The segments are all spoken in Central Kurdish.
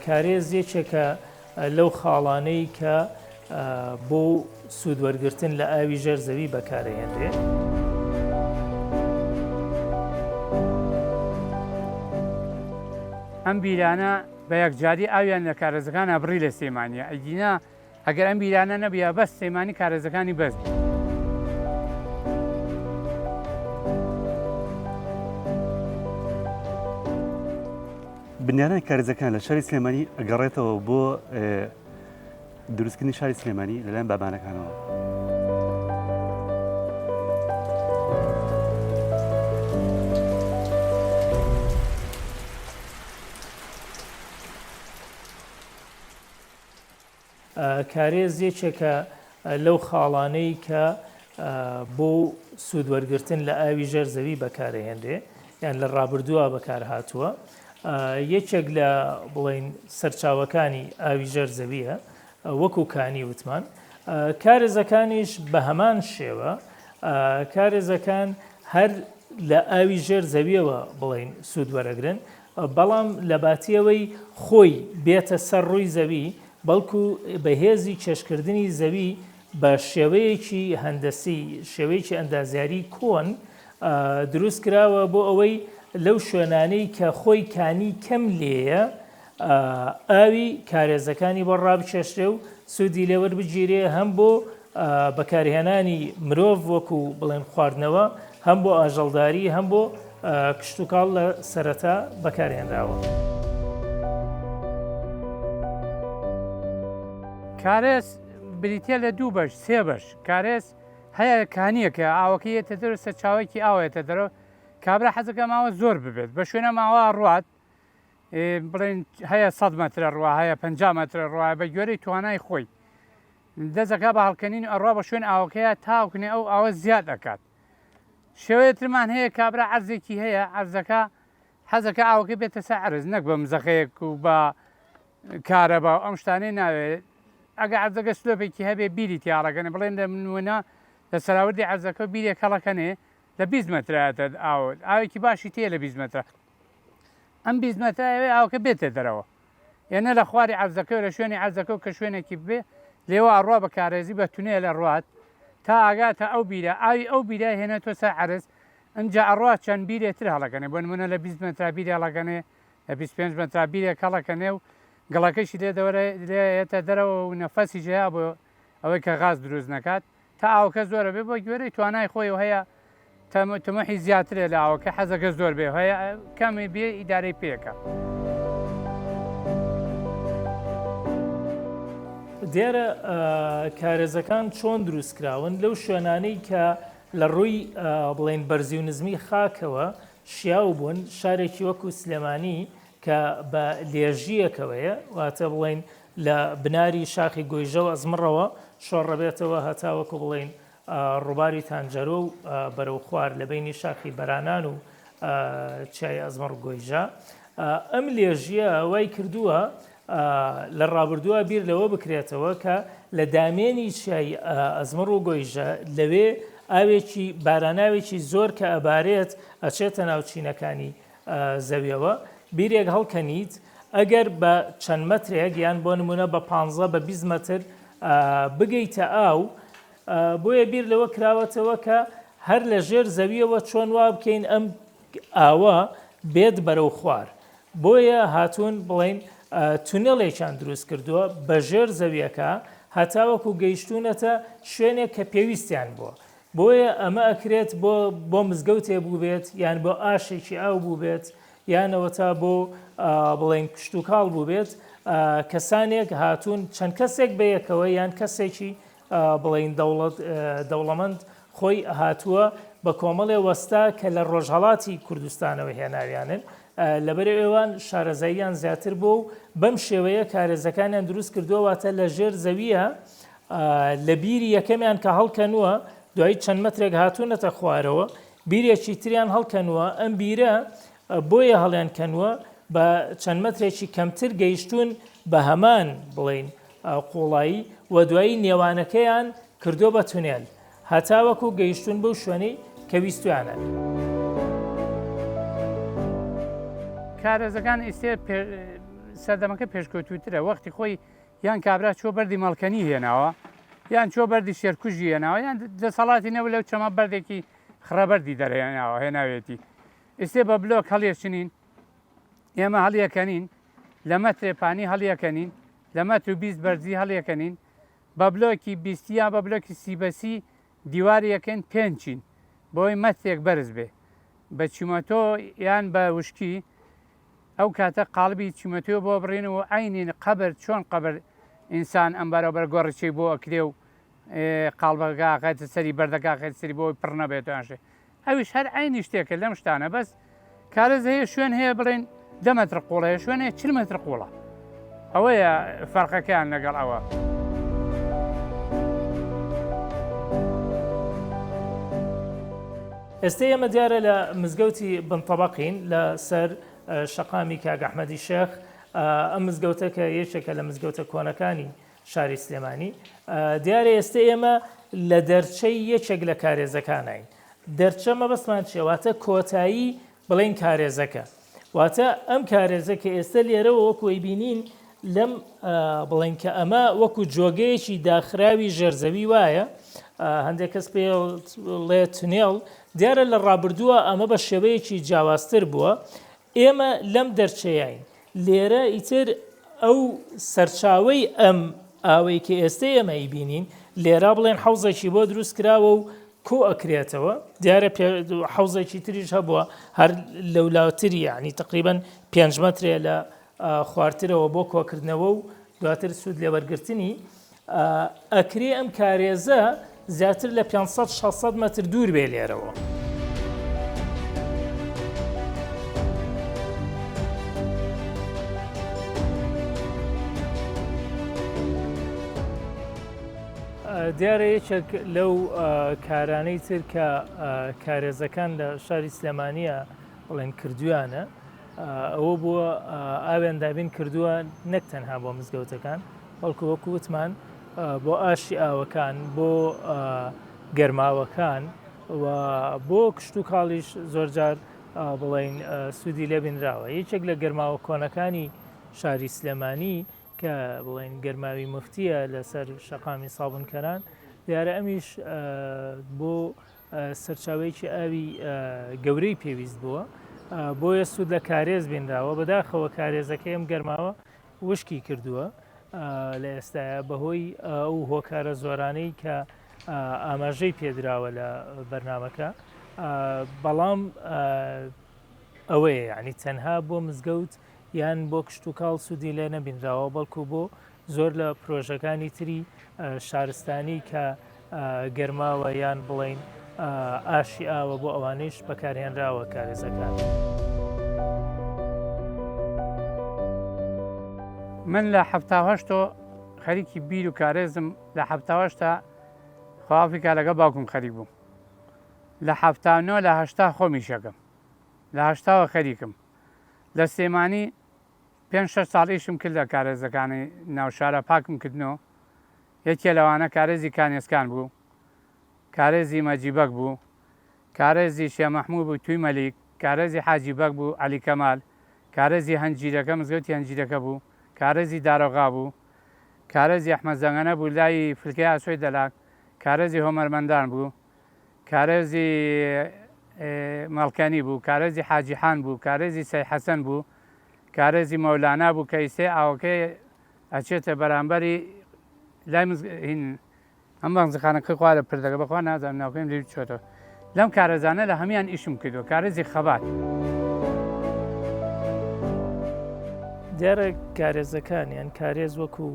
کارێز یەکێکە لەو خاڵانەی کە بۆ سوود وەرگرتن لە ئاوی ژێر زەوی بەکارەهێنرێ. ئەم بیرانە بە یەکجاری ئاویان لە کارێزەکانا بڕی لە سلێمانیە ئەگینا ئەگەر ئەم بیرانە نەبیا بەس سلێمانی کارێزەکانی بەس بوو. بنیانانی کارێزەکان لە شاری سلێمانی ئەگەڕێتەوە بۆ دروستکردنی شاری سلێمانی لەلایەن بابانەکانەوە. کارێز یەکێکە لەو خاڵانەی کە بۆ سوود وەرگرتن لە ئاوی ژێر زەوی بەکارهێنرێ یان لە ڕابردووە بەکارهاتووە یەکێک لە بڵین سەرچاوەکانی ئاوی ژێر زەویە وەکو کانی وتمان کارێزەکانیش بە هەمان شێوە کارێزەکان هەر لە ئاوی ژێر زەویەوە بڵین سوود وەرەگرن بەڵام لەباتیەوەی خۆی بێتە سەر ڕووی زەوی، بەڵکو بە هێزی کێشکردنی زەوی بە شێوەیەکی هەندەسی، شێوەیەکی ئەندازیاری کۆن دروست کراوە بۆ ئەوەی لەو شوێنانەی کە خۆی کانی کەم لێیە ئاوی کارێزەکانی بۆ ڕابکێشرێ و سوودی لێ وەربگیرێ هەم بۆ بەکارهێنانی مرۆڤ وەکو بڵێن خواردنەوە هەم بۆ ئاژەڵداری هەم بۆ کشتوکاڵ لە سەرەتا بەکارهێنراوە. کارێز بریتیە لە دوو بەش سێ بەش کارێز هەیە کانیەکە ئاوەکەی یەتە دەرەوە سەرچاوەیەکی ئاوە یەتە دەرەوە کابرا حەزەکە ماوە زۆر ببێت بە شوێنە ماوە ڕوات بڵێن هەیە سەد مەترە ڕوا هەیە پ مەترە ڕوا بە گوێرەی توانای خۆی دەزەکە بە هەڵکەنین ئەڕوا بە شوێن ئاوەکەیە تاوکنێ ئەو ئاوە زیاد ئەکات شێوەیە ترمان هەیە کابرا عەرزێکی هەیە عەرزەکە حەزەکە ئاوەکەی بێتە سەر عەرز نەک بە مزەخەیەک و بە کارەبا و ئەم شتانەی ناوێت ئەگە عەرزەکە سلۆپێکی هەبێ بیری تیاڕەکەنێ بڵێن لە منوونە لە سەراوردی عەرزەکە بیرێک هەڵەکەنێ لە 20 مەترایەتە ئاو ئاوێکی باشی تێ لە 20 مەترە ئەم 20 مەترە ئەوێ ئاوەکە بێتە دەرەوە ئێ نە لە خواری عەرزەکەو لە شوێنی عەرزەکەو کە شوێنێکی ببێ لێوە ئەڕوا بە کارێزی بە تونێل ئەڕوات تا ئاگاتە ئەو بیرە ئاوی ئەو بیرە هێنێتۆ سەر عەرز ئنجا ئەڕوا چەند بیرێ تر هەڵەکەنێ بۆ نمونە لە 20 مەترا بیرێ هەڵەکەنێ لە 25 مەترا بیرێک هەڵەکەنێ و گڵەکەشی لێ دەوەرە لێ یەتە دەرەوە و نەفەسیش هەیە بۆ ئەوەی کە غاز دروست نەکات تا ئاوەکە زۆرە بێ بۆ گوێرەی توانای خۆی و هەیە تموحی زیاترە لە ئاوەکە حەزەکە زۆر بێ هەیە کەمی بێ ئیدارەی پێکە. دیارە کارێزەکان چۆن دروست کراون لەو شوێنانەی کە لە ڕووی بڵێن بەرزی و نزمی خاکەوە شیاو بوون شارێکی وەکو سلێمانی کە بە لێژییەکەوەیە، واتە بڵێین لە بناری شاخی گۆیژە و ئەزمڕەوە شۆڕەبێتەوە هەتاوەکو بڵێین ڕووباری تانجەرۆ و بەرەو خوار لە بەینی شاخی بەرانان و چیای ئەزمڕ و گۆیژە. ئەم لێژییە وای کردووە لە ڕابردووە بیر لەوە بکرێتەوە کە لە دامێنی چیای ئەزمڕ و گۆیژە لەوێ ئاوێکی باراناوێکی زۆر کە ئەبارێت ئەچێتە ناو چینەکانی زەویەوە بیرێک هەڵکەنیت ئەگەر بە چەند مەترێک یان بۆ نمونە بە پانزە بە 20 مەتر بگەیتە ئاو بۆیە بیر لەوە کراوەتەوە کە هەر لە ژێر زەویەوە چۆن وا بکەین ئەم ئاوە بێت بەرەو خوار بۆیە هاتوون بڵین تونێڵێکیان دروست کردووە بە ژێر زەویەکە هەتاوەکو گەیشتوونەتە شوێنێک کە پێویستیان بووە بۆیە ئەمە ئەکرێت بۆ بۆ مزگەوتێ بووبێت یان بۆ ئاشێکی ئاو بووبێت یان ئەوەتا بۆ بڵێن کشتوکاڵ بووبێت کەسانێک هاتوون چەند کەسێک بەیەکەوە یان کەسێکی بڵین دەوڵەت دەوڵەمەند خۆی هاتووە بە کۆمەڵێ وەستا کە لە ڕۆژهڵاتی کوردستانەوە هێناویانن لەبەر ئێوان شارەزاییان زیاتر بوو و بەم شێوەیە کارێزەکانیان دروست کردووە واتە لە ژێر زەویە لە بیری یەکەمیان کە هەڵکەنووە دوای چەند مەترێک هاتوونەتە خوارەوە بیرێکی تریان هەڵکەنووە ئەم بیرە بۆیە هەڵیان کەنووە بە چەند مەترێکی کەمتر گەیشتوون بە هەمان بڵین قوڵایی و دوایی نێوانەکەیان کردو بە تونێل هەتاوەکو گەیشتوون بەو شوێنەی کە ویستویانە. کارێزەکان ئیستێ. سەردەمەکە پێشکەوتووترە وەختی خۆی یان کابرا چووە بەردی مەڵکەنی هێناوە یان چووە بەردی شێرکوژی هێناوە یان دەسەڵاتی نەبوو لەو چەمە بەردێکی خڕەبەردی دەرهێناوە هێناوێتی ئیستێ بە بلۆک هەڵیەچنین ئێمە هەڵیەکەنین لە مەترێ پانی هەڵیەکەنین لە مەتر و 20 بەرزی هەڵیەکەنین بە بلۆکی بیستی یان بە بلۆکی سی بە سی دیواری یەکەین پێنج چین بۆی مەترێک بەرز بێ بە چیمەتۆ یان بە وشکی ئەو کاتە قاڵبی چیمەتۆ بۆ بڕین و عەینین قەبر چۆن قەبر ئینسان ئەم بەرەوبەر گۆڕیچەی بۆ ئەکرێ و قاڵبەکە ئاخێتە سەری بەردەکە ئاخێتە سەری بۆی پڕ نەبێتەوە یان شتێ ئەویش هەر عەینی شتێکە لەم شتانە بەس کارێز هەیە شوێن هەیە بڵێن دە مەتر قوڵە هەیە شوێن هەیە 40 مەتر قوڵە ئەوەیە فەرقەکەیان لەگەڵ ئەوە. ئێستە ئێمە دیارە لە مزگەوتی بن تەبەقین لە سەر شەقامی کاک ئەحمەدی شێخ، ئەم مزگەوتە کە یەکێکە لە مزگەوتە کۆنەکانی شاری سلێمانی، دیارە ئێستە ئێمە لە دەرچەی یەکێک لە کارێزەکانین. دەرچە مەبەستمان چییە؟ واتە کۆتایی بڵێین کارێزەکە. واتە ئەم کارێزە کە ئێستە لێرەوە وەکو ئەیبینین لەم بڵێن کە ئەمە وەکو جۆگەیەکی داخراوی ژێرزەوی وایە هەندێک کەس پێ ڵێ تونێڵ دیارە لە ڕابردووە ئەمە بە شێوەیەکی جیاوازتر بووە ئێمە لەم دەرچەیەین لێرە ئیتر ئەو سەرچاوەی ئەم ئاوەی کە ئێستە ئێمە ئەیبینین لێرە بڵێن حەوزێکی بۆ دروست کراوە و کۆ ئەکرێتەوە دیارە حەوزێکی تریش هەبووە هەر لەولاوتری یعنی تقریبا پێنج مەترێ لە خوارترەوە بۆ کۆکردنەوە و دواتر سوود لێوەرگرتنی ئەکرێ ئەم کارێزە زیاتر لە 500 600 مەتر دوور بێ لێرەوە. دیارە یەکێک لەو کارانەی تر کە کارێزەکان لە شاری سلێمانیە بڵێن کردویانە ئەوە بووە ئاویان دابین کردووە نەک تەنها بۆ مزگەوتەکان بەڵکو وەکو وتمان بۆ ئاشی ئاوەکان بۆ گەرماوەکان و بۆ کشتوکاڵیش زۆرجار بڵین سوودی لێبینراوە یەکێک لە گەرماوە کۆنەکانی شاری سلێمانی کە بڵێن گەرماوی مفتیە لەسەر شەقامی سابونکەران دیارە ئەمیش بۆ سەرچاوەیەکی ئاوی گەورەی پێویست بووە بۆیە سوود لە کارێز بینراوە بەداخەوە کارێزەکەی ئەم گەرماوە وشکی کردووە لە ئێستاە بەهۆی ئەو هۆکارە زۆرانەی کە ئاماژەی پێدراوە لە بەرنمەکە بەڵام ئەوەیە یعنی تەنها بۆ مزگەوت یان بۆ کشتوکاڵ سوودی لێ نەبینراوە بەڵکو بۆ زۆر لە پرۆژەکانی تری شارستانی کە گەرماوە یان بڵین ئاشی ئاوە بۆ ئەوانەیش بەکارهێنراوە کارێزەکان. من لە حەفتاوهەشتۆ خەریکی بیر و کارێزم لە حەفتاوهەشتا خواافیکا لەگەڵ باوکم خەریک بووم لە حەفتا نۆ لە هەشتا خۆم ئیشەکەم لە هەشتاوە خەریکم لە سلێمانی پێنج شەش ساڵ ئیشم کرد لە کارێزەکانی ناوشارە پاکم کردنەوە یەکێ لەوانە کارێزی کانێسکان بوو کارێزی مەجی بەگ بوو کارێزی شێ مەحموو بوو توی مەلیک کارێزی حاجی بەگ بوو عەلی کەمال کارێزی هەنجیرەکە مزگەوتی هەنجیرەکە بوو کارێزی دارۆغا بوو کارێزی ئەحمەد زەنگەنە بوو لای فلکەی ئاسۆی دەلاک کارێزی هۆمەرمەندان بوو کارێزی مەڵکەنی بوو، کارێزی حاجی حان بوو، کارێزی سەی حەسەن بوو، کارێزی مەولانا بوو کە ئیستێ ئاوەکەی ئەچێتە بەرامبەری لای هین ئەم بەنزیخانەکەی خوارە پردەکە بەخوا نازانم ناوکەیم لێ چۆتەوە لەم کارێزانە لە هەمان ئیشم کردووە کارێزی خەبات. دیارە کارێزەکان یان کارێز وەکو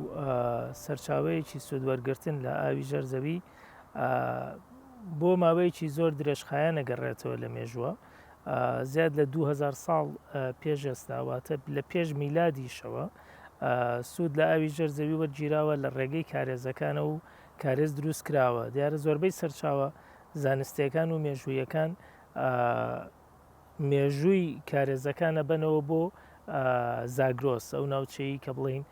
سەرچاوەیەکی سوودوەرگرتن لە ئاوی ژێر زەوی بۆ ماوەیەکی زۆر درێژخایەن ئەگەڕێتەوە لە مێژووە زیاد لە 2000 ساڵ پێش ئێستا واتە لە پێش میلادیشەوە سوود لە ئاوی ژێر زەوی وەرگیراوە لە ڕێگەی کارێزەکانە و کارێز دروست کراوە دیارە زۆربەی سەرچاوە زانستیەکان و مێژوویەکان مێژووی کارێزەکانە بەنەوە بۆ زاگرۆس ئەو ناوچەیە کە بڵین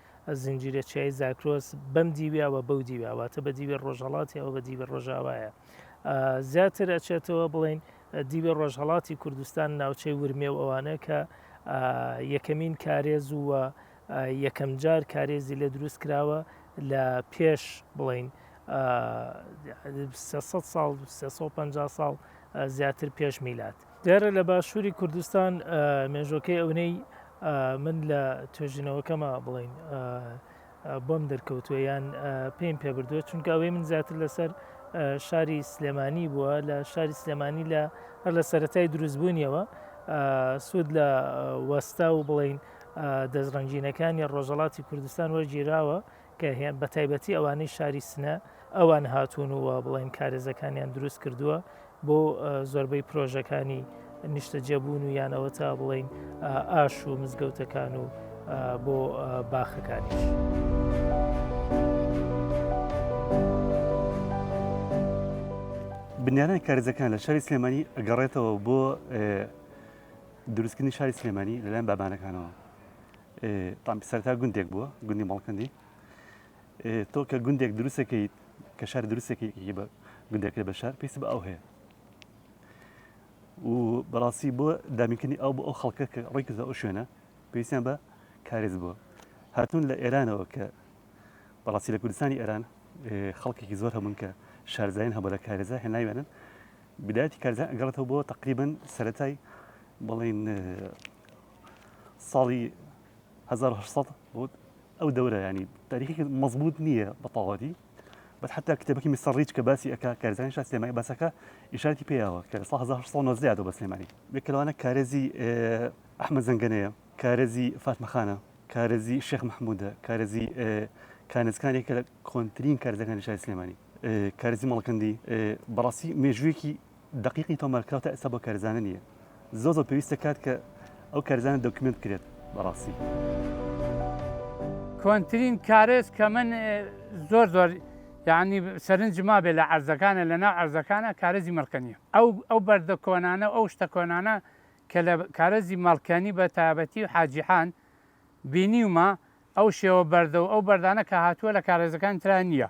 زنجیرە چیای زاگرۆس بەم دیویاوە بەو دیویا واتە بە دیوی ڕۆژهەڵاتی ئەوە بە دیوی ڕۆژاوایە زیاتر ئەچێتەوە بڵین دیوی ڕۆژهەڵاتی کوردستان ناوچەی ورمێ و ئەوانە کە یەکەمین کارێز وە. یەکەمجار کارێزی لێ دروست کراوە لە پێش بڵین 300 ساڵ 350 ساڵ زیاتر پێش میلاد. دیارە لە باشووری کوردستان مێژوەکەی ئەونەی من لە توێژینەوەکەمە بڵین بۆم دەرکەوتووە یان پێیم پێبردووە چونکە ئەوەی من زیاتر لەسەر شاری سلێمانی بووە لە شاری سلێمانی لە هەر لە سەتای دروستبوونیەوە سوود لە وەستا و بڵین دەستڕەنگینەکانی ڕۆژەڵاتی کوردستان وەرگیراوە کە هێن بە تایبەتی ئەوانەی شاری سنە ئەوان هاتوون و بڵێن کارێزەکانیان دروست کردووە بۆ زۆربەی پرۆژەکانی نیشتەجێبوون و یانەوە تا بڵین ئاش و مزگەوتەکان و بۆ باخەکانیش. بنیادانی کارێزەکان لە شاری سلێمانی ئەگەڕێتەوە بۆ دروستکردنی شاری سلێمانی لەلایەن بابانەکانەوە تام سەرتا گوندێک بووە گوندی مەڵکەندی تۆ کە گوندێک دروستەکەیت کە شار دروستەکەی بە گوندەکە بە شار پێویست بە ئەو هەیە و بەڕاستی بۆ دابینکردنی ئەو بۆ ئەو خەڵکە کە ڕێک کردە ئەو شوێنە پێویستیان بە کارێز بووە هاتوون لە ئێرانەوە کە بەڕاستی لە کوردستانی ئێران خەڵکێکی زۆر هەبوون کە شارزایان هەبوو لە کارێزە هێناویانن بدایەتی کارزان ئەگەڕێتەوە بۆ تقریبن سەتای بڵین ساڵی 1970 بۆ ئەو دەورە ینی تاریخێکی مەزبوط نییە بە تەواوەتی بەس حتا کتێبەکەی میستەر ڕیچ کە باسی ئەکا کارزانی شا سلێمانی باسەکە ئیشارەتی پێیاوە کە لە ساڵ 1819 هاتووە بە سلێمانی یەکێک لەوانە کارێزی ئەحمەد زەنگەنەیە کارێزی فاتمەخانە کارێزی شێخ محمودە کارێزی کانزکان یەکێکە لە کۆنترین کارێزەکانی شاری سلێمانی کارێزی مەڵکەندی بەڕاستی مێژوویەکی دەقیقی تۆمارکراو تا ئێستا بۆ کارزانە نییە. زۆر زۆر پێویستە کات کە ئەو کارزانە document بکرێت بەڕاستی. کۆنترین کارێز کە من زۆر زۆر یانی سەرنج مابێ لە عەرزەکانە لە ناو عەرزەکانە کارێزی مەڵکەنیە ئەو ئەو بەردە کۆنانە ئەو شتە کۆنانە کە لە کارێزی مەڵکەنی بە تایبەتی و حاجیحان بینیومە ئەو شێوە بەردە و ئەو بەردانە کە هاتووە لە کارێزەکان ترا نییە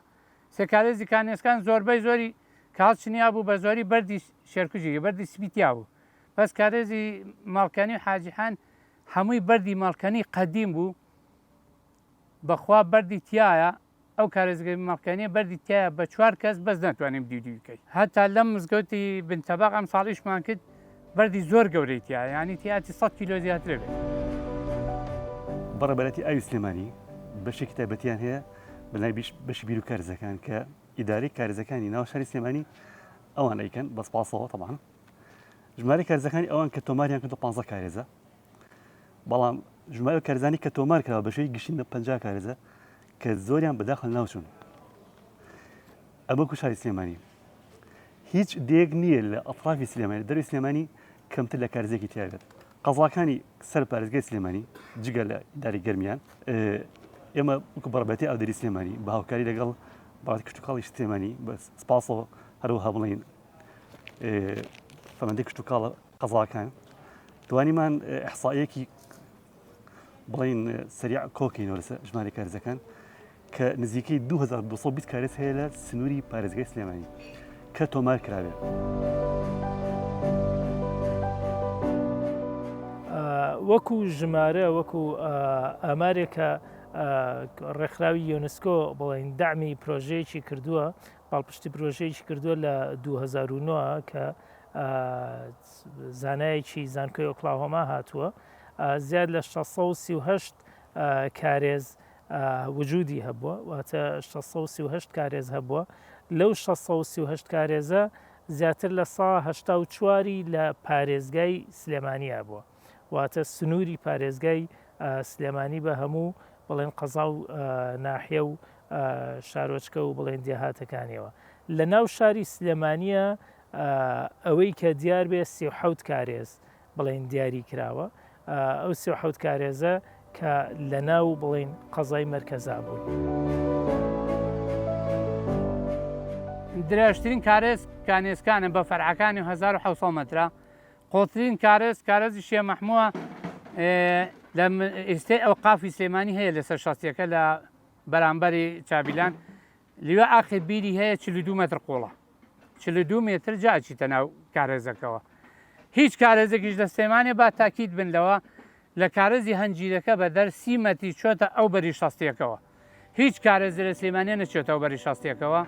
سێ کارێزی کانێسکان زۆربەی زۆری کاڵ چنیابوو بە زۆری بەردی شێرکوژی بەردی سپی تیابوو بەس کارێزی ماڵکەنی و حاجی حان هەمووی بەردی ماڵکەنی قەدیم بوو بەخوا بەردی تایە ئەو کارێزگەی ماڵکەنیە بەردی تایە بە چوار کەس بەس ناتوانین دیودیوی بکەین هەتا لەم مزگەوتی بنتەباق ئەم ساڵیشمان کرد بەردی زۆر گەورەی تایە یانی تیاتی 100 کیلۆ زیاترە بێت. بەڕێبەرایەتی ئاوی سلێمانی بەشێکی تایبەتیان هەیە بە ناوی بەشی بیر و کارزەکان کە ئیدارەی کارێزەکانی ناو شاری سلێمانی ئەوان ئەیکەن بە سپاسەوە تەبان ژمارەی کارزەکانی ئەوان کە تۆماریان کردو 15 کارێزە بەڵام ژمارە کارزانی کە تۆمار کراوە بە شێوەی گشتی لە 50 کارێزە کە زۆریان بەداخە ناوچون ئەمە کو شاری سلێمانی هیچ دێک نییە لە ئەطرافی سلێمانی دەروی سلێمانی کەمتر لە کارزێکی تیاێت قەزاکانی سەر پارێزگای سلێمانی جگە لە ئیدارەی گەرمیان ئێمە وەکو بەڕێوەبەرایەتی ئاودێری سلێمانی بە هاوکاری لەگەڵ بەڕێوەبەرایەتی کشتوکاڵی سلێمانی بە سپاسەوە هەروەها بڵێین فەرماندەی کشتوکاڵە قەزاکان توانیمان ئەحسایەکی بڵین سریع کۆکەینەوە لەسەر ژمارەی کارزەکان کە نزیکەی 2220 کارێز هەیە لە سنووری پارێزگای سلێمانی کە تۆمار کراوێت. وەکو ژمارە وەکو ئامارێکە ڕێکخراوی یۆنسکۆ بڵین دەعمی پرۆژەیەکی کردووە پاڵپشتی پرۆژەیەکی کردووە لە 2009 کە زانایەکی زانکۆی ئۆکلاهۆما هاتووە زیاد لە 638 کارێز وجودی هەبووە، واتە 638 کارێز هەبووە، لەو 638 کارێزە زیاتر لە 84 ی لە پارێزگای سلێمانیا بووە، واتە سنووری پارێزگای سلێمانی بە هەموو بڵێن قەزا و ناحیە و شارۆچکە و بڵێن دێهاتەکانیەوە. لە ناو شاری سلێمانیە ئەوەی کە دیار بێ 37 کارێز بڵێین دیاری کراوە ئەو 37 کارێزە کە لە ناو بڵێین قەزای مەرکەزا بوون. درێژترین کارێز کانێسکانە بە فەرعەکانی 1700 مەترە قوڵترین کارێز کارێزی شێ مەحمووە لە ئێستەی ئەوقافی سلێمانی هەیە لەسەر شەستیەکە لە بەرامبەری چابیلان لیوا ئاخر بیری هەیە 42 مەتر قوڵە 42 متر جا ئەچیتە ناو کارێزەکەوە هیچ کارێزێکیش لە سلێمانێ با تاکید بن لەوە. لە کارێزی هەنجیرەکە بە دەر سی مەتری چۆتە ئەو بەری شەستیەکەوە هیچ کارێزێ لە سلێمانیە نەچێتە ئەو بەری شەستیەکەوە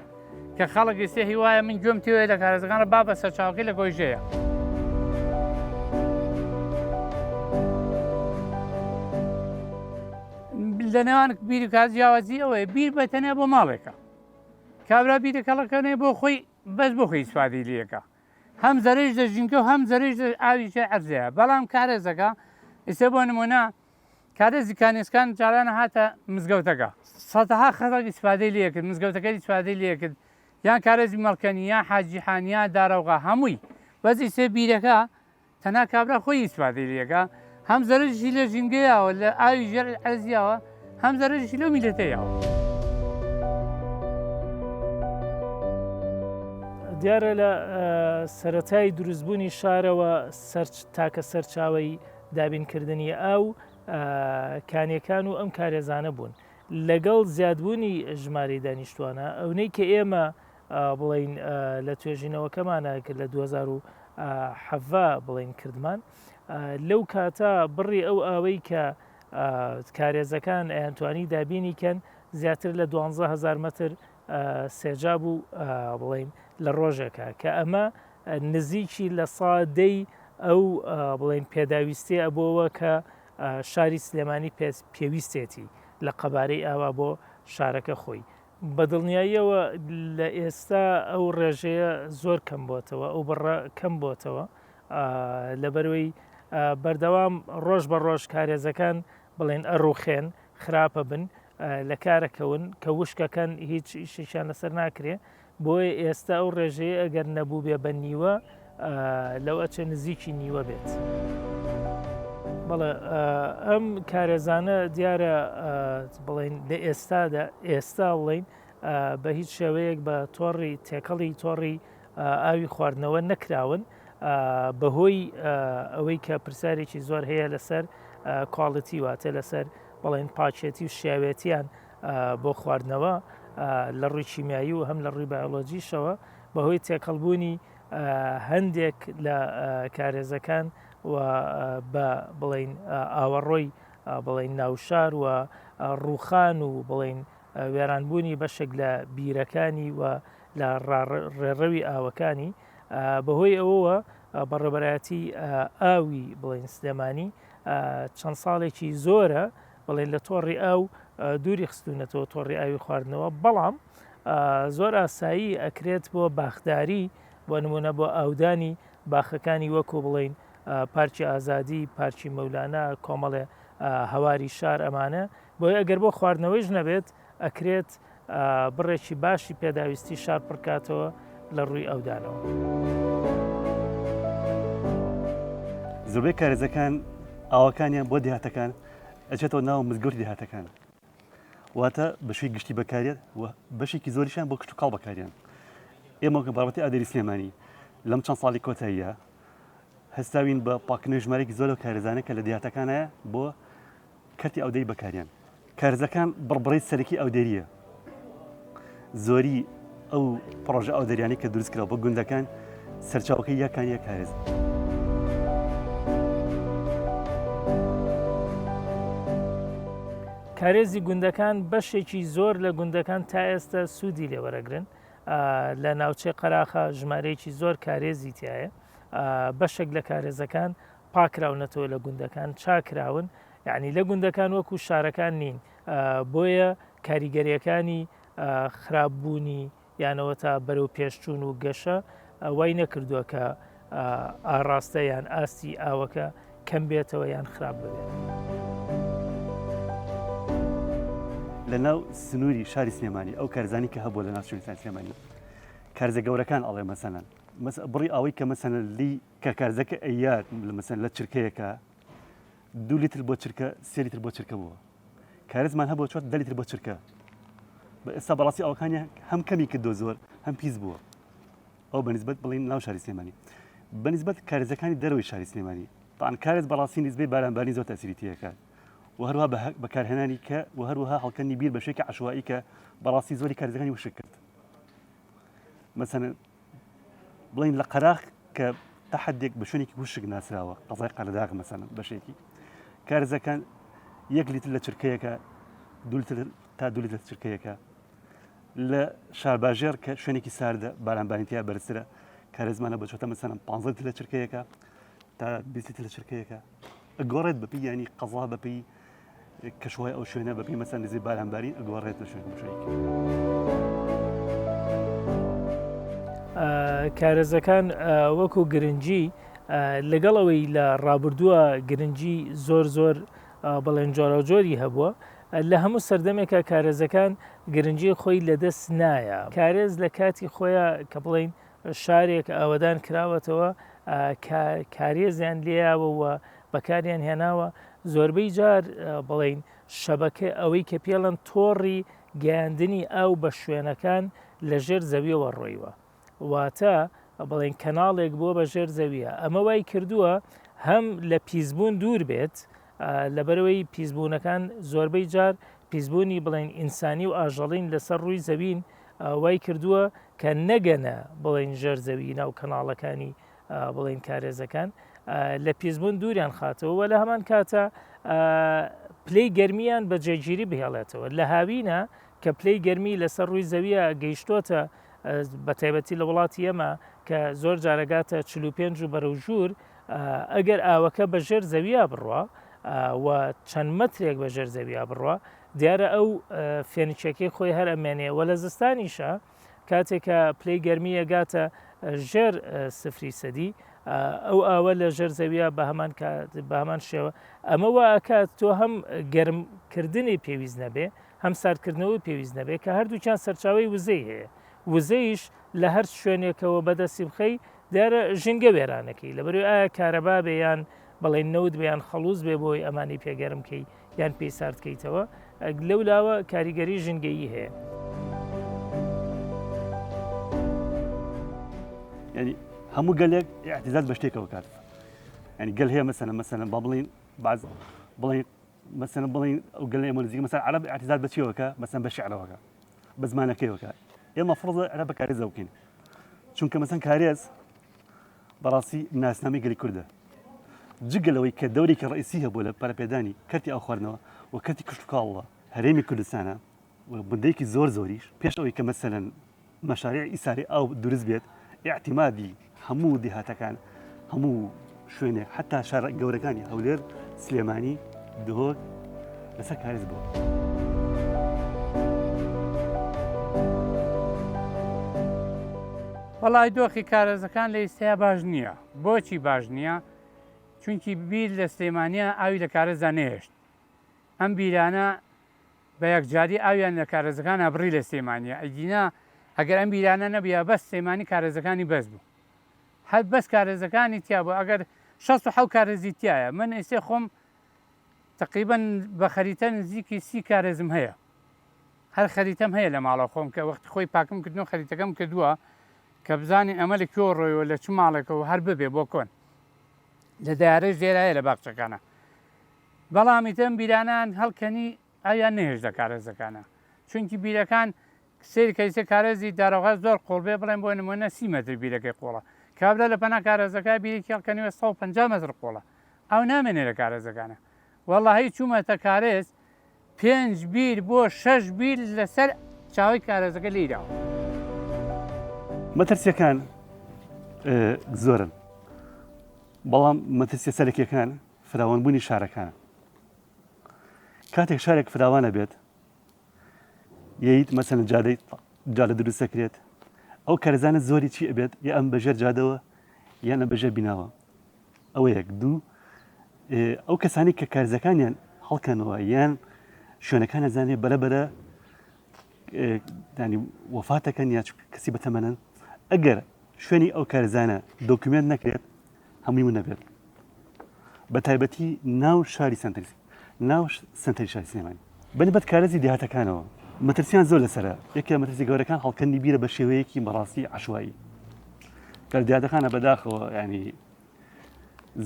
کە خەڵک ئیستێ هی وایە من گوێم تێوەیە لە کارێزەکانە با بە سەرچاوەکەی لە گۆیژەیە. لە نێوان بیر و کارێز جیاوازی ئەوەیە بیر بە تەنیا بۆ ماڵێکە کابرا بیرەکەڵەکەنێ بۆ خۆی بەس بۆ خۆی ئیسفادەی لێکە هەم زەرەیش لە ژینگە و هەم زەرەیش لە ئاوی ژێر عەرزەیە بەڵام کارێزەکە ئیستا بۆ نمونە کارێزی کانێسکان جارانە هاتە مزگەوتەکە سەدەها خەڵک ئیسفادەی لێکرد مزگەوتەکە ئیسفادەی لێکرد یان کارێزی مەڵکەنی یان حاجی حان یان دارەوغا هەمووی بەس ئیسێ بیرەکە تەنها کابرا خۆی ئیسفادەی لێکا هەم زەرەریشی لە ژینگە یاوە لە ئاوی ژێر عەرز یاوە هەم زەرەریشی لەو میلەتە یاوە. دیارە لە سەرەتای دروستبوونی شارەوە سەرچ تاکە سەرچاوەی دابینکردنی ئاو کانیەکان و ئەم کارێزانە بوون لەگەڵ زیادبوونی ژمارەی دانیشتوانە ئەونەی کە ئێمە بڵین لە توێژینەوەکەمانە کە لە 2017 بڵین کردمان لەو کاتە بڕی ئەو ئاوەی کە کارێزەکان ئەیانتوانی دابینی کەن زیاتر لە 12000 متر سێجا بوو بڵین لە ڕۆژێکە کە ئەمە نزیکی لە سادەی ئەو بڵین پێداویستی ئەبووەوە کە شاری سلێمانی پێویستێتی لە قەبارەی ئاوا بۆ شارەکە خۆی بە دڵنیاییەوە لە ئێستا ئەو ڕێژەیە زۆر کەم بۆتەوە، ئەو بڕە کەم بۆتەوە، لەبەرئەوەی بەردەوام ڕۆژ بە ڕۆژ کارێزەکان بڵێن ئەڕوخێن، خراپە بن، لە کارەکەون، کە وشکەکەن هیچ ئیشێکیان لەسەر ناکرێ، بۆیە ئێستا ئەو ڕێژەیە ئەگەر نەبووبێ بە نیوە لەو ئەچێ نزیکی نیوە بێت. بەڵێ ئەم کارێزانە دیارە بڵین لە ئێستادا ئێستا بڵین بە هیچ شێوەیەک بە تۆڕی تێکەڵی تۆڕی ئاوی خواردنەوە نەکراون بەهۆی ئەوەی کە پرسیارێکی زۆر هەیە لەسەر کواڵیتی واتە لەسەر بڵێن پاکێتی و شیاوێتیان بۆ خواردنەوە لە ڕووی کیمیایی و هەم لە ڕووی بایۆلۆجیشەوە بەهۆی تێکەڵبوونی هەندێک لە کارێزەکان و بە بڵین ئاوەڕۆی بڵین ناوشار و ڕووخان و بڵین وێرانبوونی بەشێک لە بیرەکانی و لە ڕێڕەوی ئاوەکانی بەهۆی ئەوەوە بەڕێبەرایەتی ئاوی بڵین سلێمانی چەند ساڵێکی زۆرە بڵێن لە تۆڕی ئاو دووری خستوونەتەوە تۆڕی ئاوی خواردنەوە بەڵام زۆر ئاسایی ئەکرێت بۆ باخداری بۆ نمونە بۆ ئاودانی باخەکانی وەکو بڵین پارکی ئازادی پارکی مەولانا کۆمەڵێ هەواری شار ئەمانە بۆیە ئەگەر بۆ خواردنەوەیش نەبێت ئەکرێت بڕێکی باشی پێداویستی شار پڕکاتەوە لە ڕووی ئەودانەوە. زۆربەی کارێزەکان ئاوەکانیان بۆ دێهاتەکان ئەچێتەوە ناو مزگەوتی دێهاتەکان واتە بەشی گشتی بەکارێت و بەشێکی زۆریشیان بۆ کشتوکاڵ بەکاریان ئێمە کە بابەتی ئادەری سلێمانی لەم چەند ساڵی کۆتاییە هەستاوین بە پاکردنەوەی ژمارەیەکی زۆر لەو کارێزانە کە لە دێهاتەکانە بۆ کەرتی ئاودێری بەکاریان. کارزەکان بڕبڕەی سەرەکی ئاودێرییە. زۆری ئەو پڕۆژە ئاودێریانەی کە دروست کراوە بۆ گوندەکان سەرچاوەکەی یا کانیە کارێزە. کارێزی گوندەکان بەشێکی زۆر لە گوندەکان تا ئێستا سوودی لێوەرەگرن لە ناوچەی قەراخە ژمارەیەکی زۆر کارێزی تایە بەشێک لە کارێزەکان پاکراونەتەوە لە گوندەکان چاکراون یعنی لە گوندەکان وەکو شارەکان نین بۆیە کاریگەریەکانی خراپبوونی یانەوە تا بەرەو پێشچوون و گەشە وای نەکردووە کە ئاڕاستە یان ئاستی ئاوەکە کەم بێتەوە یان خراپ ببێت. لە ناو سنووری شاری سلێمانی ئەو کارزانی کە هەبووە لە ناو سنووری شاری سلێمانی کارزە گەورەکان ئەڵێ مەسەلەن بڕی ئاوەی کە مەسەلەن لی کە کارزەکە ئەیات لە مەسەلەن لە چرکەیەکە دو لیتر بۆ چرکە سێ لیتر بۆ چرکە بووە کارزمان هەبووە چۆت دە لیتر بۆ چرکە بە ئێستا بەڕاستی ئەوەکانی هەم کەمی کردو زۆر هەم پیس بووە ئەو بەنسبەت بڵین ناو شاری سلێمانی بەنسبەت کارزەکانی دەرەوەی شاری سلێمانی تان کارێز بەڕاستی نسبەی بارانبارین زۆر تەسیری تێکات و هەروها بەکارهێنانی کە و هەروەها هەڵکەنی بیر بە شێکی عشوایی کە بەڕاستی زۆری کارزەکانی وشک کرد مەسەن بڵین لە قەراخ کە تا حدێک بە شوێنێکی وشک ناسراوە قەزای قەرەداغ مەسەن بەشێکی کارزەکان یەک لیتر لە چرکەیەکە دو لیتر تا دو لیتر چرکەیەکە لە شارباژێڕ کە شوێنێکی ساردە بارانبارین تیا بەرزترە کارێزمانە بەچۆتە مەسەلەن 15 لیتر لە چرکەیەکە تا 20 لیتر لە چرکەیەکە ئەگۆڕێت بەپی ینی قەزا بەپی کەشوهای ئەو شوێنە بەپی مەسەن نزی بارانبارین ئەگۆڕێت لە شوێن شوێنێک. کارێزەکان وەکو گرنگی لەگەڵ ئەوەی لە ڕابردووە گرنگی زۆر زۆر بڵێن جۆراوجۆری هەبووە لە هەموو سەردەمێکا کارێزەکان گرنگی خۆی لەدەست نایە. کارێز لە کاتی خۆیا کە بڵێین شارێک ئاوەدان کراوەتەوە کە کارێزیان لێیاوە و بەکاریان هێناوە زۆربەی جار بڵێین شەبەکە ئەوەی کە پێڵەن تۆڕی گەیاندنی ئاو بە شوێنەکان لە ژێر زەویەوە ڕۆیوە. واتە بڵێن کەناڵێک بووە بە ژێر زەویە ئەمە وای کردووە هەم لە پیسبوون دوور بێت لەبەرەوەی پیسبوونەکان زۆربەی جار پیسبوونی بڵێن ئینسانی و ئاژەڵین لەسەر ڕووی زەوین وای کردووە کە نەگەنە بڵێن ژێر زەوی ناو کەناڵەکانی بڵێن کارێزەکان لە پیسبوون دووریان خاتەوە و لە هەمان کاتە پلەی گەرمیان بە جێگیری بهێڵێتەوە لە هاوینە کە پلەی گەرمی لەسەر ڕووی زەویە گەیشتۆتە بە تایبەتی لە وڵاتی ئێمە کە زۆر جارەگاتە 45 و بەرەو ژوور ئەگەر ئاوەکە بە ژێر زەویا بڕوا و چەند مەترێک بە ژێر زەویا بڕوا دیارە ئەو فێنکیەکەی خۆی هەر ئەمێنێ وە لە زستانیشە کاتێک کە پلەی گەرمی ئەگاتە ژێر سفری سەدی ئەو ئاوە لە ژێر زەویە بە هەمان بە هەمان شێوە ئەمە وا ئەکات تۆ هەم گەرمکردنی پێویست نەبێ هەم ساردکردنەوەی پێویست نەبێت کە هەردووکیان سەرچاوەی وزەی هەیە وزەیش لە هەر شوێنێکەوە بەدەستی بخەی دیارە ژینگە وێرانەکەی لەبەرئەوەی ئایا کارەبا بێ یان بڵێن نەوت بێ یان خەڵوز بێ بۆی ئەمانی پێگەرم کەی یان پێی سارد کەیتەوە لەو لاوە کاریگەری ژینگەیی هەیە. ینی هەموو گەلێک اعتزاز بە شتێکەوە کات ینی گەل هەیە مەسەلەن مەسەلەن با بڵین باز بڵین مەسەلەن بڵێین ئەو گەلە ئێمە نزیک مەسەلەن عەرەب ئیعتیزاز بە چیەوە کە مەسەلەن بە شعرەوە کە بە زمانەکەیەوە کە ئێمە فڕزە عەرەب بە کارێزەوە بکەین چونکە مەسەن کارێز بەڕاستی ناسنامەی گەلی کوردە جگە لەوەی کە دەورێکی ڕئیسی هەبوو لە پەرەپێدانی کەرتی ئاو خواردنەوە و کەرتی کشتوکاڵ لە هەرێمی کوردستانە و مدەیەکی زۆر زۆریش پێش ئەوەی کە مەسەلەن مەشاریع ئیساری ئاو دروست بێت ئیعتیمادی هەموو دێهاتەکان هەموو شوێنێک حتا شارە گەورەکانی هەولێر سلێمانی دهۆک لەسەر کارێز بووە. وەڵی دۆخی کارێزەکان لە ئیستەیا باش نییە بۆچی باش نییە چونکی بیر لە سلێمانیا ئاوی لە کارێزدا نەهێشت ئەم بیرانە بە یەکجاری ئاویان لە کارێزەکانا بڕی لە سلێمانیە ئەگینا ئەگەر ئەم بیرانە نەبویا بەس سلێمانی کارێزەکانی بەس بوو هەر بەس کارێزەکانی تیا بوو ئەگەر 67 کارێزی تایە من ئێسێ خۆم تقریبا بە خەریتە نزیکی سی کارێزم هەیە هەر خەریتەم هەیە لە ماڵە خۆم کە وەختی خۆی پاکم کردن و خەریتەکەم کردووە کە بزانین ئەمە لە کوێ ڕۆیەوە لە چ ماڵێکەوە هەر ببێ بۆ کۆن لە دایارەش لێرایە لە باخچەکانە بەڵام ئیتر ئەم بیرانەیان هەڵکەنی ئاویان نەهێشت لە کارێزەکانا چونکی بیرەکان سەیر کە ئیستا کارێزی دارەوغاز زۆر قوڵ بێ بڵێن بۆ نمونە سی مەتر بیرەکەی قوڵە کابرا لە پەنا کارێزەکە بیرێکی هەڵکەنیوە 150 مەتر قوڵە ئاو نامێنێ لە کارێزەکانە وەڵاهی چوومەتە کارێز پێنج بیر بۆ شەش بیر لەسەر چاوەی کارێزەکە لێی داوە. مەترسیەکان زۆرن بەڵام مەترسیە سەرەکیەکان فراوانبوونی شارەکانە. کاتێک شارێک فراوانە بێت یەیت مەسەن جادەی جادە دروست دەکرێت ئەو کەرزانە زۆری چی ئەبێت یا ئەم بەژێر جادەوە یان ئەم بەژێر بیناوە ئەوە یەک دوو ئەو کەسانی کە کارزەکانیان هەڵکەنەوە یان شوێنەکان ئەزانێ بەرە بەرە ینی وەفاتەکەن یا کەسی بەتەمەنن ئەگەر شوێنی ئەو کارزانە دۆکیومێنت نەکرێت هەمووی ون نەبێت بە تایبەتی ناو شاری سەنتەری ناو سەنتەری شاری سلێمانی بەنسبەت کارێزی دێهاتەکانەوە مەترسیان زۆر لەسەرە یەکێ مەترسی گەورەکان هەڵکەندی بیرە بە شێوەیەکی بەڕاستی عشوایی کە دێهاتەکانە بەداخەوە ینی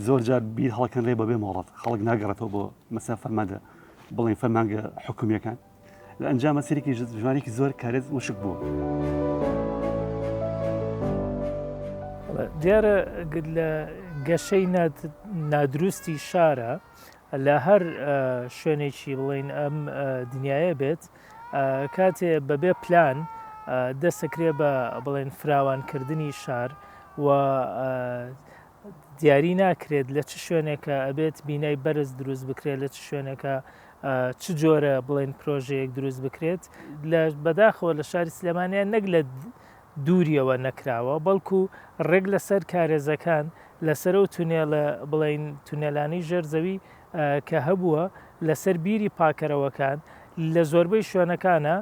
زۆر جار بیر هەڵکەنرێ بەبێ مۆڵەت خەڵک ناگەڕێتەوە بۆ مەسا فەرماندە بڵێن فەرمانگە حکومیەکان لە ئەنجامە سەرێکی ژمارێکی زۆر کارێز وشک بووە. دیارە لە گەشەی نادروستی شارە. لە هەر شوێنێکی بڵێین ئەم دنیایە بێت کاتێ بەبێ پلان دەستەکرێ بە بڵێن فراوانکردنی شار و دیاری ناکرێت لە چ شوێنێکە ئەبێت بینای بەرز دروست بکرێت لە چ شوێنێکە چ جۆرە بڵێن پرۆژەیەک دروست بکرێت لە بەداخەوە لە شاری سلێمانیان نەک لە دووریەوە نەکراوە بەڵکو ڕێک لەسەر کارێزەکان لەسەر ئەو تونێلە بڵێین تونێلانەی ژێر زەوی کە هەبووە لەسەر بیری پاکەرەوەکان لە زۆربەی شوێنەکانە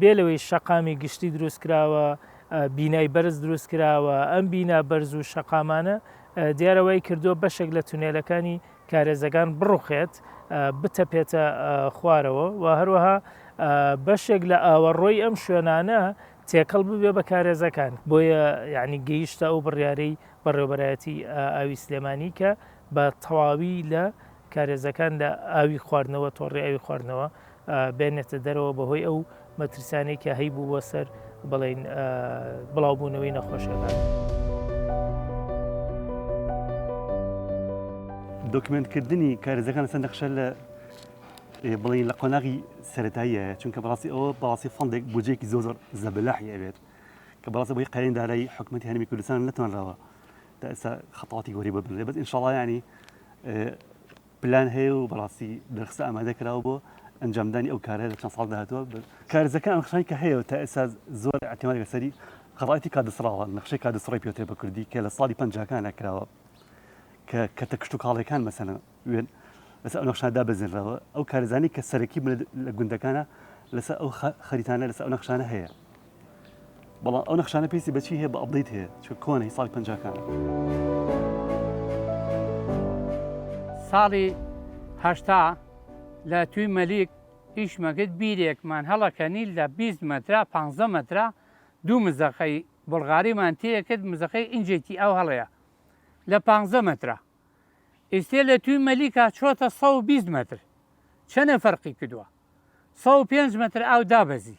بێ لەوەی شەقامی گشتی دروست کراوە بینای بەرز دروست کراوە ئەم بینا بەرز و شەقامانە دیارە وای کردووە بەشێک لە تونێلەکانی کارێزەکان بڕوخێت بتەپێتە خوارەوە و هەروەها بەشێک لە ئاوەڕۆی ئەم شوێنانە تێکەڵ ببێ بە کارێزەکان بۆیە یعنی گەیشتە ئەو بڕیارەی بەڕێوبەرایەتی ئاوی سلێمانی کە بە تەواوی لە کارێزەکان لە ئاوی خواردنەوە تۆڕی ئاوی خواردنەوە بێنێتە دەرەوە بەهۆی ئەو مەترسیانەی کە هەیبوو بۆ سەر بڵێین بڵاوبوونەوەی نەخۆشیەکان. دۆکمێنتکردنی کارێزەکان لەسەر نەخشە لە بڵین لە قۆناغی سەتاییە چونکە بەڕاستی ئەوە بەڕاستی فەندێک بودجەیەکی زۆر زۆر زەبەلاحی ئەوێت کە بەڕاستی بۆی قەرین دارایی حکومەتی هەرێمی کوردستان نەتوانراوە تا ئێستا خەتاتی گەورەی بۆ بنرێت بەس ئینشاڵڵا یانی پلان هەیە و بەڕاستی دەرخستە ئامادە کراوە بۆ ئەنجامدانی ئەو کارە لە چەند ساڵ داهاتووە کارزەکان ئەم نەخشانەی کە هەیە و تا ئێستا زۆر اعتماد لەسەری خەڕایتی کادسڕاوە نەخشەی کادسڕی پێوترێ بە کوردی کە لە ساڵی پەنجاکانە کراوە کە کەتە کشتوکاڵیەکان مەسەلەن وێن لەسەر ئەو نەخشانە دابەزێنراوە ئەو کارزانی کە سەرەکی بوون لە گوندەکانە لەسەر ئەو خەریتانە لەسەر ئەو نەخشانە هەیە بەڵام ئەو نەخشانە پێویستی بە چی هەیە بە update هەیە چونکە کۆنە هی ساڵی پەنجاکانە. ساڵی 80 لە توی مەلیک ئیشمە کرد بیرێکمان هەڵەکەنی لە 20 مەترا 15 مەترا دوو مزەقەی بوڵغاریمان تێکرد مزەقەی ئینجێکی ئەو هەڵەیە لە 15 مەترا ئیستێ لە توی مەلیکا چۆتە 120 مەتر چەنە فەرقی کردووە 105 مەتر ئاو دابەزی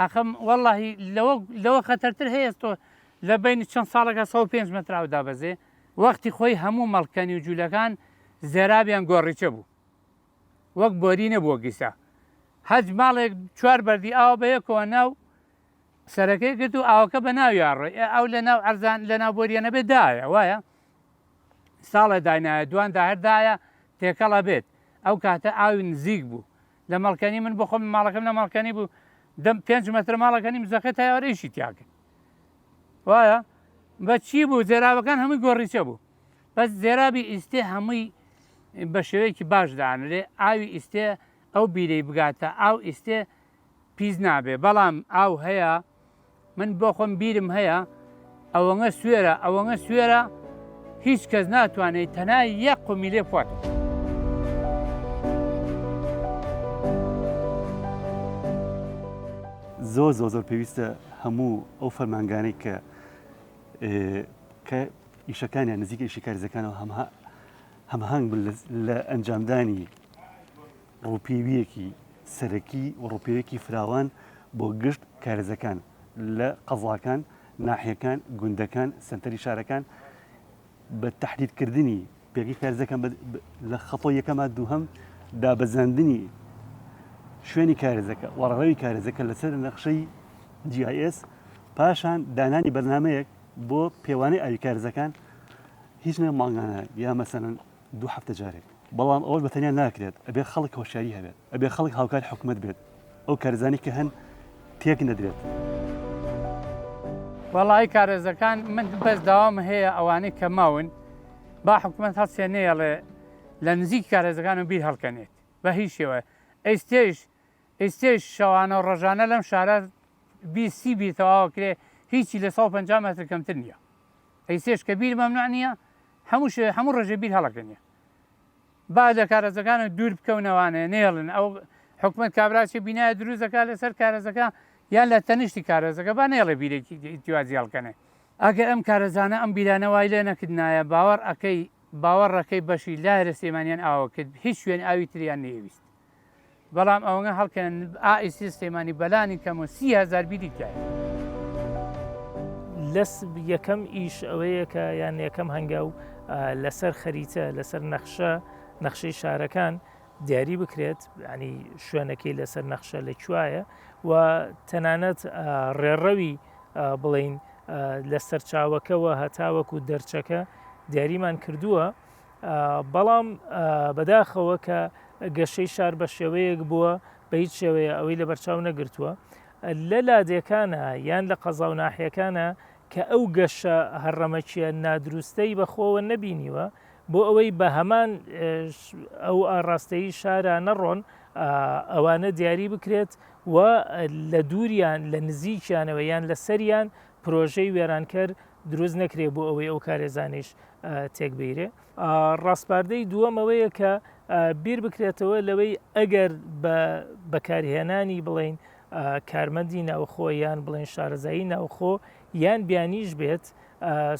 ئەخم وەڵاهی لەوە لەوە خەتەرتر هەیە تۆ لە بینی چەند ساڵەکە 105 مەتر ئاو دابەزێ وەختی خۆی هەموو مەڵکەنی و جوولەکان زێرابیان گۆڕیچە بوو وەک بۆری نەبووە گیسا هەج ماڵێک چوار بەردی ئاوە بە یەکەوە ناو سەرەکەی گرت و ئاوەکە بە ناویا ڕۆی ئەو لە ناو ئەرزان لە ناو بۆریە نەبێت دایە وایە ساڵێ داینایە دوان داهر دایە تێکەڵە بێت ئەو کاتە ئاوی نزیک بوو لە مەڵکەنی من بۆ خۆم ماڵەکەم لە مەڵکەنی بوو دەم پێنج مەتر ماڵەکەنیم زەخێ تایوارە ئیشی تیا کرد وایە بە چی بوو زێراوەکان هەمووی گۆڕیچە بوو بەس زێرابی ئیستێ هەمووی بە شێوەیەکی باش دانرێ ئاوی ئیستێ ئەو بیرەی بگاتە ئاو ئیستێ پیس نابێ بەڵام ئاو هەیە من بۆ خۆم بیرم هەیە ئەوەنە سوێرە ئەوەنە سوێرە هیچ کەس ناتوانێت تەنها یەک قومی لێ بخواتەوە. زۆر زۆر زۆر پێویستە هەموو ئەو فەرمانگانەی کە کە ئیشەکانیان نزیکە ئیشی کارزەکانەوە هەمهانگ بن لە ئەنجامدانی ڕووپێوییەکی سەرەکی و ڕووپێویەکی فراوان بۆ گشت کارێزەکان لە قەزاکان، ناحیەکان، گوندەکان، سەنتەری شارەکان بە تەحدیدکردنی پێگەی کارێزەکان لە خەتۆی یەکەما دووهەم دابەزاندنی شوێنی کارێزەکە و ڕێڕەوی کارێزەکە لەسەر نەخشەی GIS پاشان دانانی بەرنامەیەک بۆ پێوانەی ئاوی کارێزەکان هیچ نە مانگانە یا مەسەلەن دوو هەفتە جارێک بەڵام ئەوەش بە تەنیا ناکرێت ئەبێ خەڵک هۆشیاری هەبێت ئەبێ خەڵک هاوکاری حکومەت بێت ئەو کارزانی کە هەن تێک نەدرێت. وەڵایی کارێزەکان من بەس داوام هەیە ئەوانەی کە ماون با حکومەت هەڵسێ نەیەڵێ لە نزیک کارێزەکان و بیر هەڵکەنێت بە هیچ شێوە ئێستێش ئێستێش شەوانە و ڕۆژانە لەم شارە 20 سی بیر تەواوە کرێ هیچی لە 150 مەتر کەمتر نییە ئیسێش کە بیر مەمنوع نییە هەموو شێ هەموو ڕۆژێ بیر هەڵەکەنیە با لە کارەزەکانە دوور بکەونەوانێ نێڵن ئەو حکومت کابراچی بینایە دروست دەکات لەسەر کارەزەکە یان لە تەنیشتی کارەزەکە با نێڵێ بیرێکی ئیتیوازی هەڵکەنێ ئەگەر ئەم کارەزانە ئەم بیرانە وای لێ نەکردنایە باوەڕ ئەکەی باوەڕەکەی بەشی لایرە سلێمانیان ئاوە کرد هیچ شوێن ئاوی تریان نەیەویست بەڵام ئەوەنگە هەڵکەنن ئا ئیسی سلێمانی بەلانی کەم و 30هزار بیری تایە. لەس یەکەم ئیش ئەوەیە کە یان یەکەم هەنگاو لەسەر خەریتە لەسەر نەخشە. نەخشەی شارەکان دیاری بکرێت ینی شوێنەکەی لەسەر نەخشە لە کوایە و تەنانەت ڕێڕەوی بڵین لە سەرچاوەکەوە هەتاوەکو دەرچەکە دیاریمان کردووە بەڵام بەداخەوە کە گەشەی شار بە شێوەیەک بووە بە هیچ شێوەیە ئەوەی لە بەرچاو نەگرتووە لە لادێکانە یان لە قەزا و ناحیەکانە کە ئەو گەشە هەڕەمەکیە نادروستەی بەخۆوە نەبینیوە بۆ ئەوەی بە هەمان ئەو ئاڕاستەی شارە نەڕۆن ئەوانە دیاری بکرێت و لە دووریان لە نزیکیانەوە یان لە سەریان پرۆژەی وێرانکەر دروست نەکرێ بۆ ئەوەی ئەو کارێزانیش تێک بیرێ. ڕاسپاردەی دووەم ئەوەیە کە بیر بکرێتەوە لەوەی ئەگەر بە بەکارهێنانی بڵین کارمەندی ناوخۆ یان بڵێن شارەزایی ناوخۆ یان بیانیش بێت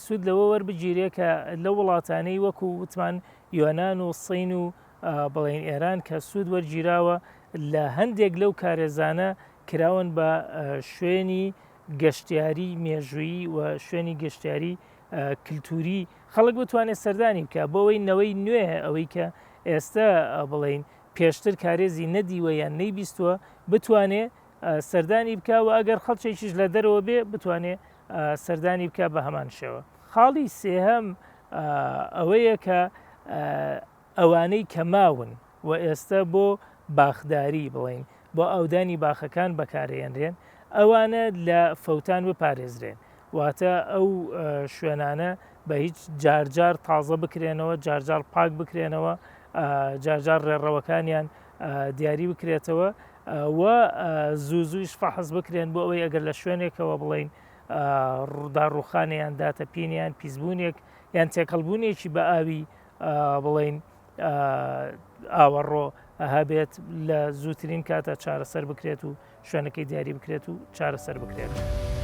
سوود لەوە وەربگیرێ کە لە وڵاتانەی وەکو وتمان یۆناان و سین و بڵێن ئێران کە سوود وەرگیراوە لە هەندێک لەو کارێزانە کراون بە شوێنی گەشتیاری مێژوویی و شوێنی گەشتیاری کللتوری خەڵک بتوانێت سەردانی بکە بۆ ئەوەی نەوەی نوێ ئەوەی کە ئێستا بڵین پێشتر کارێزی نەدیوە یان نەیبیستووە بتوانێ سەردانی بکە و ئەگەر خەڵکێکیش لە دەرەوە بێ بتوانێ سەردانی بکە بە هەمان شێوە. خاڵی سێهەم ئەوەیە کە ئەوانەی کە ماون و ئێستا بۆ باخداری بڵین بۆ ئاودانی باخەکان بەکارێنرێن ئەوانە لە فەوتان بپارێزرێن واتە ئەو شوێنانە بە هیچ جارجار تازە بکرێنەوە جارجار پاک بکرێنەوە جارجار ڕێڕەوەکانیان دیاری بکرێتەوە و زوو زوویش فەحس بکرێن بۆ ئەوەی ئەگەر لە شوێنێکەوە بڵین ڕووداڕوخانیان داتەپینیان پیسبوونێک یان تێکەڵبوونێکی بە ئاوی بڵین ئاوەڕۆ هەبێت لە زووترین کاتە چارەسەر بکرێت و شوێنەکەی دیاری بکرێت و چارەسەر بکرێت.